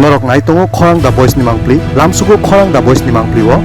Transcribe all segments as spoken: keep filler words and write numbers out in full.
Norok nai tongo Khorang The Voice ni mangpli, lamsugo Khorang The Voice ni mangpli o.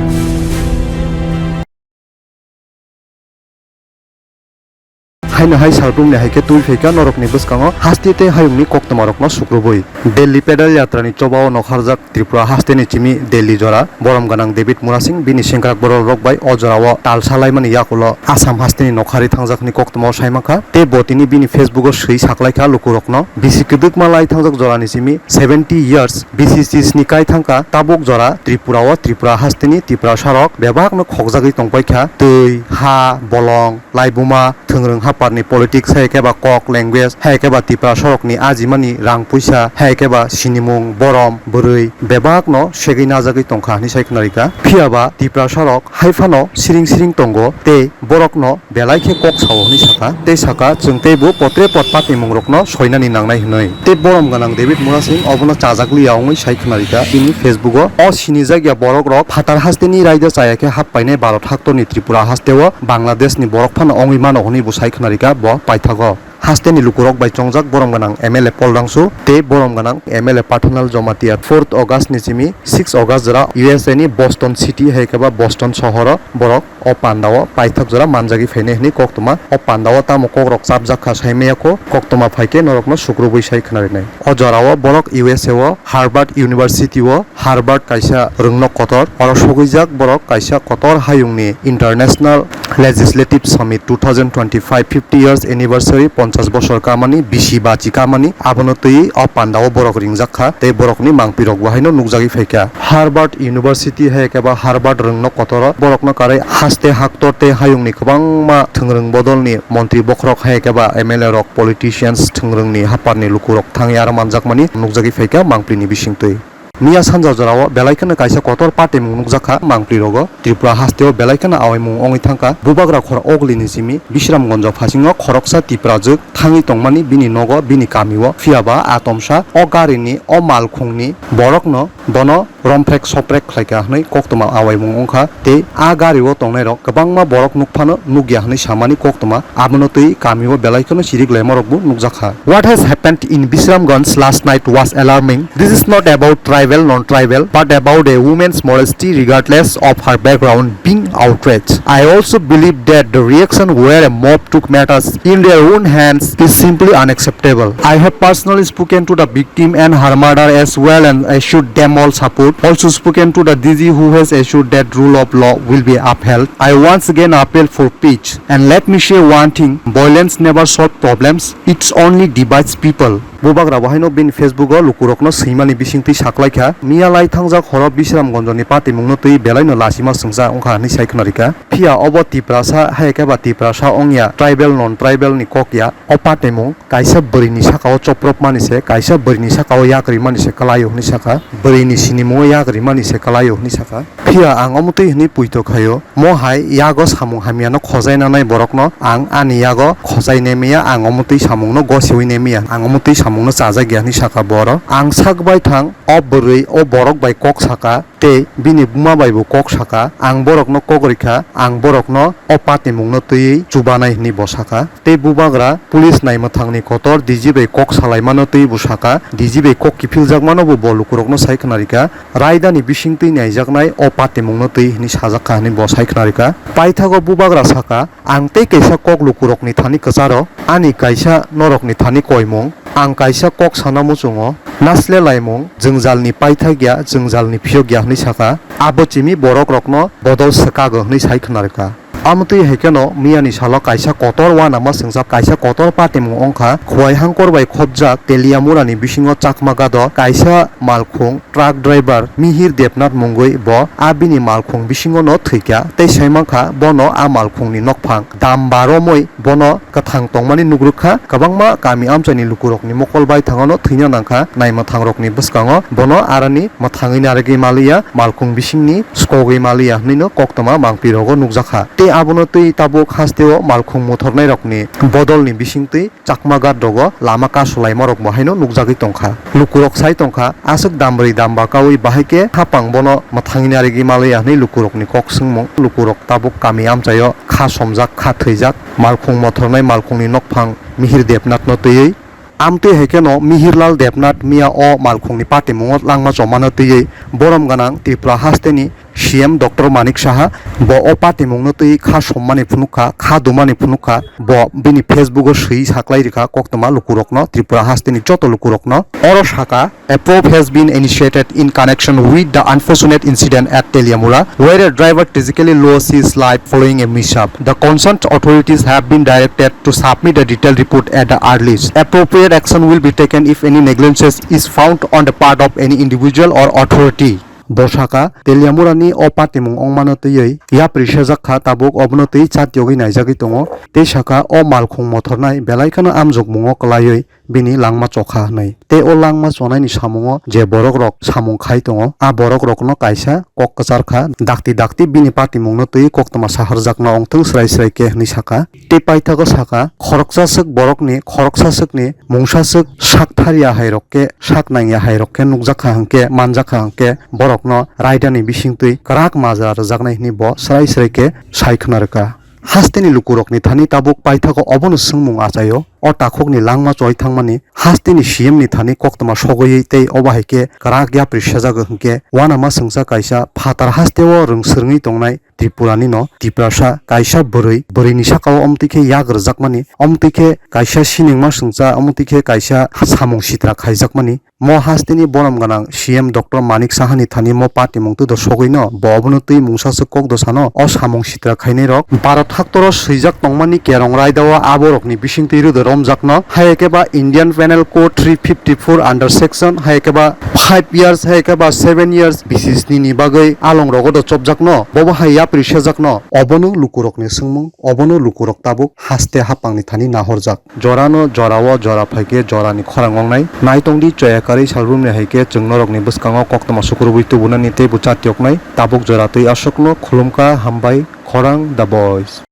Haino hai salbrumni hai khe twi phaikha norokni bwskango haste tei hayungni koktwmarokno sukrubui. Delhi Pedal Yatra ni chobao nokharjak Tripura haste ni chimi Delhi jora borom gwnang David Murasing bini sengkrak borok rok bai o jorao tal salaimani yakulo Assam haste ni nokhari thangjak hwnwi koktwmao saimankha tei bo tini bini Facebook o swi saklaikha lukurokno bisi kwdwkma lai thangjak jorani chimi seventy years B C C sni kai thangkha, tabuk jora Tripura o Tripura haste ni Tiprasa rok bebak no khokjagwi tongpaikha, twi, ha, bolong, laibuma, thwngrwng haparni politics, hai khe ba kok language, hai khe ba Tiprasa rokni ajimani rang puisa, hai khe ba sinimung, borom, bwrwi bebak no segwi najagwi tongkha hwnwi sai khwnarikha. Phiya ba Tiprasa rok hai phano siring siring tongo tei borokno belai khe kok sao hwnwi sakha tei sakha, chwng teibo potre pot patimungrokno soinani nangnai hwnwi. Tei borom gwnang David Murasing obono chajak liya wngwi sai khwnarikha bini Facebook o. O sinijak ya borok rok phatar haste ni raida chaya khe hap painai Bharat haktorni Tripura haste o Bangladesh ni borok phano wngwi mano hwnwi bo sai khwnarikha bo paithago. Haste ni lukurok bai chongjak borom gwnang M L A Paul Rangsu tei borom gwnang M L A Pathanal Jamatia fourth August ni simi six August jora U S A ni Boston City hai khe ba Boston sohoro borok o pandao paithak jora manjagwi phainai hwnwi koktwma. O pandao tamo kokrok chapjak kha sai maya kho, koktwma phai khe norokno sukrubui sai khwnarinai. O jorao borok U S A o Harvard University o Harvard kaisa rwngnok kotor, oro sogwijak borok kaisa kotor hayungni International Legislative Summit two thousand twenty-five fifty years anniversary, ponchash bosor kamani, bisi bachi kamani, abono twi o pandao borok ringjak kha tei borokni mangpirok bo haino nukjagwi phaikha. Harvard University hai khe ba Harvard rwngno kotoro borokno karwi haste haktor tei hayungni kwbangma thwngrwng bodolni montri bokhorok hai khe ba M L A rok, politicians, thwngrwngni haparni lukurok thangwi aro manjakmani nukjagwi phaikha mangpilni bisingtwi. Miya sanja jorao belai kheno kaisa kotor patimung nukjakha mangpli rogo. Tripura hasteo belai kheno awaimung wngwi thangkha. Bubagra khor Ogli ni simi Bisramganjo phasingo khoroksa Tiprajwk thangwi tongmani bini nogo, bini kamio. Phiyaba a tomsa o garini, o malkhungni borokno bono romprek soprek khlaikha hwnwi koktwma awaimung wngkha. Tei a gario tongnairok kwbangma borok nukphano nukya hwnwi samani koktwma, abono twi kamio belai kheno chirik laima rokbo nukjakha. What has happened in Bisramganj last night was alarming. This is not about tribal, non-tribal, but about a woman's modesty regardless of her background being outraged. I also believe that the reaction where a mob took matters in their own hands is simply unacceptable. I have personally spoken to the victim and her mother as well and assured them all support. Also spoken to the D G who has assured that rule of law will be upheld. I once again appeal for peace. And let me say one thing, violence never solve problems, it's only divides people. Bubagra bo haino bini Facebook o lukurokno swimani bisingtwi saklaikha, miya lai thangjak horo Bisramganjoni patimungno twi belaino lachima swngcha wngkha hwnwi sai khwnarikha. Phiya obo Tiprasa hai khe ba Tiprasa wngya, tribal non-tribal ni kok ya. O patimung kaisa bwrwini sakao chopropmani se, kaisa bwrwini sakao yak rimani se kwlaio hwnwi sakha, bwrwini sinimungo yak rimani se kwlaio hwnwi sakha. Phiya ang omo twi hwnwi puito khaio, mo hai yago samung hamyano khojaina nai borokno ang ani yago khojai nemya, ang omo twi samungno gosiwi nemya, ang omo twi samungno chajak ya hwnwi sakha bo oro. Ang sak bai thang, o bwrwi o borok bai kok saka, tei bini buma bai bo kok saka, ang borokno kok rikha, ang borokno o patimungno twiwi chubanai hwnwi bo sakha. Tei bubagra police naimwthangni kotor D G bai kok salaimano twiwi bo sakha, D G bai kok kiphiljakmano bo bo lukurokno sai khwnarikha. Raidani bisingtwi naijaknai o patimungno twi hwnwi sajakha hwnwi bo sai khwnarikha. Paithago bubagra sakha, ang tei kaisa kok lukurokni thani kwcharo, ani kaisa norokni thani koimung, ang kaisa kok sana muchungo, nasle laimung, jwngjalni paithak ya, jwngjalni phiyok ya hwnwi sakha. Abo chimi borokrokno bodol swkago hwnwi sai khwnarikha. Amotwi hai kheno miyani salo kaisa kotor uanama swngjak, kaisa kotor patimung wngkha. Khowai hangkor bai khopjak Teliamurani bisingo Chakma Gado kaisa malkhung truck driver Mihir Debnath mungwi bo a bini malkhung bisingono thwikha. Tei sai mankha bono a malkhungni nokphang dam baromwi bono kwthang tongmani nugrwkha. Kwbangma kami amchaini lukurokni mokol baithangano thwina nangkha. Naimwthangrokni bwskango bono arani mwthangwi narigwi maliya, malkhung bisingni skogwi maliya hwnwino koktwma mangpirogo nukjakha. Tei abono twi tabuk hasteo malkhung muthornairokni bodolni bisingtwi Chakma Ghat rogo lama kasulaimarokbo haino nukjagwi tongkha. Lukurok sai tongkha, aswk dambrwi damba kaui bahai khe hapang bono mwthangwi narigwi maliya hwnwi lukurokni kok swngmung. Lukurok tabuk kami amchaio kha somjak, kha thwijak, malkhung mothornai malkhungni nokphang Mihir Debnathno twiwi. Amtwi hai kheno Mihirlal Debnath miya o malkhungni patimungo langma chomano twiwi borom gwnang Tripura hasteni C M Doctor Manik Saha bo o patimungno twi kha sommani phunukha, kha dumani phunukha, bo bini Facebook o swi saklai rikha koktwma lukurokno, Tripura hasteni joto lukurokno. Oro saka, "A probe has been initiated in connection with the unfortunate incident at Teliamura, where a driver tragically lost his life following a mishap. The concerned authorities have been directed to submit a detailed report at the earliest. Appropriate action will be taken if any negligence is found on the part of any individual or authority." Bo saka, Teliamurani o patimung wngmano twiwi yapri sejak kha, tabuk obono twi chatiyogwi naijagwi tongo. Tei saka, o malkhung mothornai belai kheno amjokmungo kwlaiwi bini langma chokha hwnwi. Tei o langma chonaini samungo je borokrok samung khai tongo, a borokrokno kaisa kok kwchar kha, dakti dakti bini patimungno twi koktwma saharjakna wngthung srai srai khe hwnwi saka. Tei paithago saka, khoroksa swk borokni, khoroksa swkni mungsa swk sak thar ya hai rok khe, sak nang ya hai rok khe nukjak kha hwnkhe, manjak kha hwnkhe, borokno raidani bisingtwi kwrak majra rwjaknai hwnwi bo srai srai khe sai khna rwkha. Hasteni lukurokni thani tabuk paithago obono swngmung achaio. O takhukni langma choi thangmani hasteni C M ni thani koktwma sogwi tei obo hai khe kwrak yapri sejago hwnkhe, uanama swngcha kaisa phatar hasteo rwng swrwngwi tongnai Tripura ni no Tiprasa kaisa bwrwi, bwrwi ni saka o omtwi khe yak rwjakmani, omtwi khe kaisa siningma swngcha, omtwi khe kaisa samung sitra khaijakmani. Mo hasteni borom gwnang C M Doctor Manik Saha ni thani mo patimung twi do sogwi no, bo obono twi mungsa swk kok do sano, o samung sitra khainai rok Bharat haktor o swijak tongmani kerong raida o abo rok ni bising twi rwdo romjak no, hai khe ba Indian Penal Code three fifty four under section, hai khe ba five years, hai khe ba seven years bisi sni ni bagwi along rogo do chopjak no, bobo hai yapri sejak no. Obono lukurok ni swngmung, obono lukurok tabuk haste hapang ni thani nahorjak. Jorano jorao jora phaikhe jorani khorang wngnai. Naitongdi choya karwi salbrumni haikhe chwng norokni bwskango koktwma sukurubui tubunani tei bwcha tiyoknai. Tabuk jora twi aswkno khulumkha, hambai, khorang The Voice.